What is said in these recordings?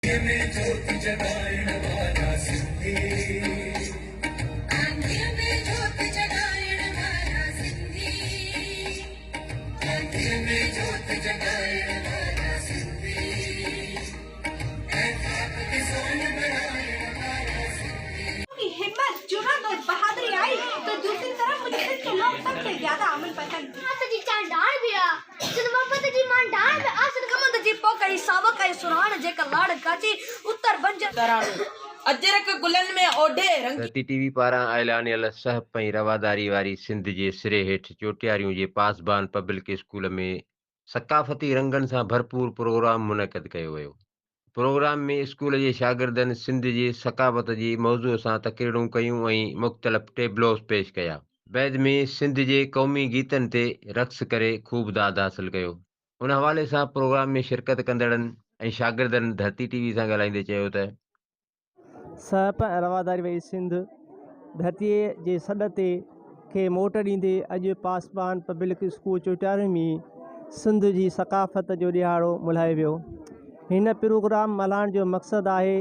की हिम्मत, जुर्रत और बहादुरी आई तो दूसरी तरफ मुझे सिंध के लोग सबसे ज्यादा अमन पसंद। آس جي چانڊاڻ به آ، سنڌ محبت جي مانڊاڻ به آ، سنڌ ڪمند جي پوک ۽ ساوڪ ۽ سرهاڻ جيڪا لاڙ ڪاچي اتر بنجر. ترانو، اجرڪ گلن ۾ اوڍي رنگين. ڌرتي ٽي وي پاران اعلانيل سهپ ۽ رواداري واري سنڌ جي سري هيٺ چوٽياريون جي پاسبان پبلڪ اسڪول ۾ ثقافتي رنگن سان ڀرپور پروگرام منعقد ڪيو ويو. پروگرام ۾ اسڪول جي شاگردن سنڌ جي ثقافت جي موضوع سان تقريرون ڪيون ۽ مختلف ٽيبلوز پيش ڪيا. بعد ۾ سنڌ جي قومي گيتن تي رقص ڪري خوب داد حاصل ڪيو. ان حوالي سان پروگرام ۾ شرڪت ڪندڙن ۽ شاگردن ڌرتي ٽي وي سان ڳالهائيندي چيو ته. سهپ ۽ رواداري وئي سنڌ ڌرتيء جي سڏ تي کي موٽ ڏيندي اڄ پاسبان پبلڪ اسڪول چوٽياري ۾ سنڌ جي ثقافت جو ڏهاڙو ملهايو ويو. هن پروگرام ملهائڻ جو مقصد آهي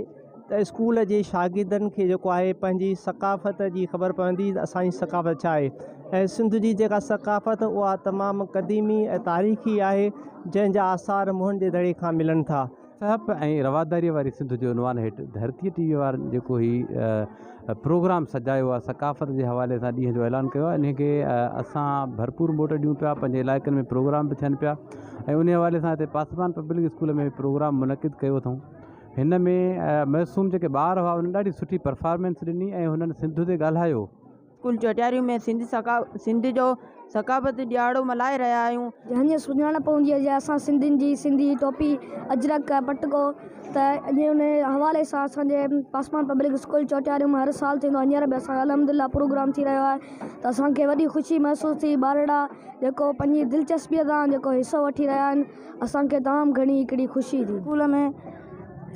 ته اسڪول جي شاگردن کي جيڪو آهي پنهنجي ثقافت جي خبر پوندي ته اسان جي ثقافت ڇا آهي ۽ سنڌ جي جيڪا ثقافت اها تمام قديمي ۽ تاريخي آهي جنهن جا آثار موهن جي دڙي کان ملن ٿا. سهپ ۽ رواداريء واري سنڌ جي عنوان هيٺ ڌرتيء ٽي وي وارن جيڪو هي پروگرام سجايو آهي ثقافت جي حوالي سان ڏينهن جو اعلان ڪيو آهي انهي کي اسان ڀرپور موٽ ڏيون پيا پنهنجي علائقن ۾ پروگرام به ٿين پيا ۽ انهي حوالي سان هتي پاسبان پبلڪ اسڪول ۾ پروگرام منعقد ڪيو اٿئون هن ۾ معصوم جيڪي ٻار هئا انهن ڏاڍي سٺي پرفارمنس ڏني ۽ هنن سنڌ تي ڳالهايو. اسڪول چوٽياريون ۾ سنڌ ثقا سنڌ جو ثقافتي ڏهاڙو ملهائي رهيا آهيون. هيئن سڃاڻپ هوندي آهي جي اسان سنڌين جي سنڌي ٽوپي اجرڪ پٽڪو ته اڄ ان حوالي سان اسان جي پاسمان پبلڪ اسڪول چوٽياريون ۾ هر سال ٿيندو آهي هينئر به اسان الحمد لله پروگرام ٿي رهيو آهي ته اسان کي وڏي خوشي محسوس ٿي ٻارڙا جيڪو پنهنجي دلچسپي سان جيڪو حصو وٺي رهيا آهن اسان کي تمام گهڻي هڪڙي خوشي ٿي. اسڪول ۾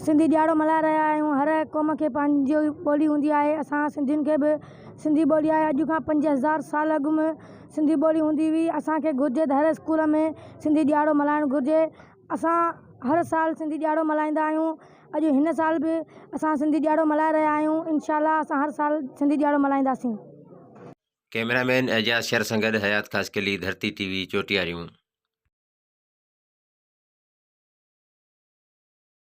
سنڌي ڏهاڙو ملهائي رهيا آهيون هر هڪ قوم کي پنهنجي ٻولي هوندي آهي اسان سنڌين کي به سنڌي ٻولي آهي اڄ کان 5000 سال اڳ ۾ سنڌي ٻولي هوندي هئي اسان کي گهرجي ته هر اسڪول ۾ سنڌي ڏهاڙو ملهائڻ گهرجي اسان هر سال سنڌي ڏهاڙو ملهائيندا آهيون اڄ هن سال به اسان سنڌي ڏهاڙو ملهائي رهيا آهيون انشاء الله اسان هر سال سنڌي ڏهاڙو ملهائينداسين. ڪئميرا مين اعجاز شر سان گڏ حيات خاصخيلي، ڌرتي ٽي وي، چوٽياريون.